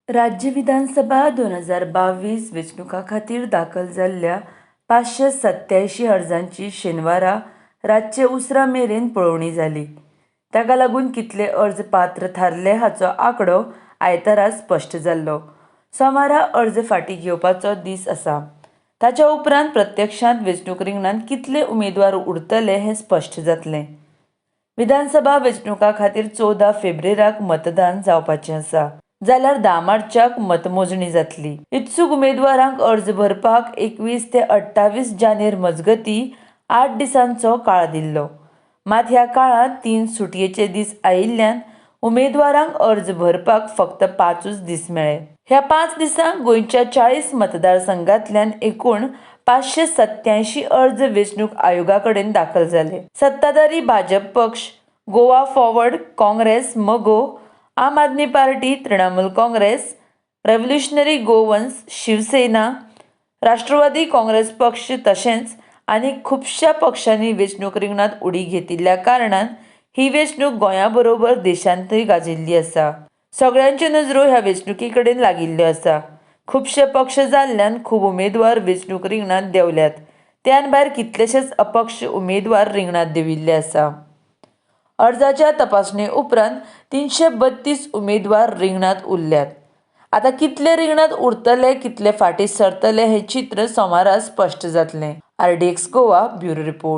राज्य विधानसभा 2022 वेंचणुकां खातीर दाखल जाल्ल्या 587 अर्जांची शेनवारा रातचे उसरां मेरेन पळोवणी जाली. ताका लागून कितले अर्ज पात्र थारले हाचो आंकडो आयतारा स्पश्ट जाल्लो. सोमारा अर्ज फाटीं घेवपाचो दीस आसा. ताच्या उपरांत प्रत्यक्षांत वेंचणूक रिंगणांत कितले उमेदवार उरतले हें स्पश्ट जातलें. विधानसभा वेंचणुकां खातीर 14 फेब्रेराक मतदान जावपाचें आसा. जाल्यार 10 मार्चाक मतमोजणी जातली. इत्सूक उमेदवारांक अर्ज भरपाक 21 ते 28 जानेर मजगतीं 8 दिसांचो काळ दिल्लो. मात ह्या काळांत 3 सुटयेचे दीस आयिल्ल्यान उमेदवारांक अर्ज भरपाक फक्त 5च दीस मेळ्ळे. ह्या 5 दिसांक गोंयच्या 40 मतदारसंघांतल्यान एकूण 587 अर्ज वेंचणूक आयोगा कडेन दाखल जाले. सत्ताधारी भाजप पक्ष, Goa forward, Congress, Mago, Aam Aadmi party, Trinamool Congress, revolutionary Goans, Shivsena, Rashtravadi Congress पक्ष तशेंच आनीक खुबश्या पक्षांनी वेंचणूक रिंगणांत उडी घेतिल्ल्या कारणान ही वेंचणूक गोंया बरोबर देशांतूय गाजिल्ली आसा. सगळ्यांच्यो नजरो ह्या वेंचणुके कडेन लागिल्ल्यो आसा. खुबशे पक्ष जाल्ल्यान खूब उमेदवार वेंचणूक रिंगणांत देंवल्यात. त्यान भायर कितलेशेच अपक्ष उमेदवार रिंगणांत देंविल्ले आसा. अर्जाच्या तपासणे उपरांत 332 उमेदवार रिंगणांत उरल्यात. आतां कितले रिंगणांत उरतले, कितले फाटीं सरतले हें चित्र सोमारा स्पश्ट जातलें. RDX Goa bureau report.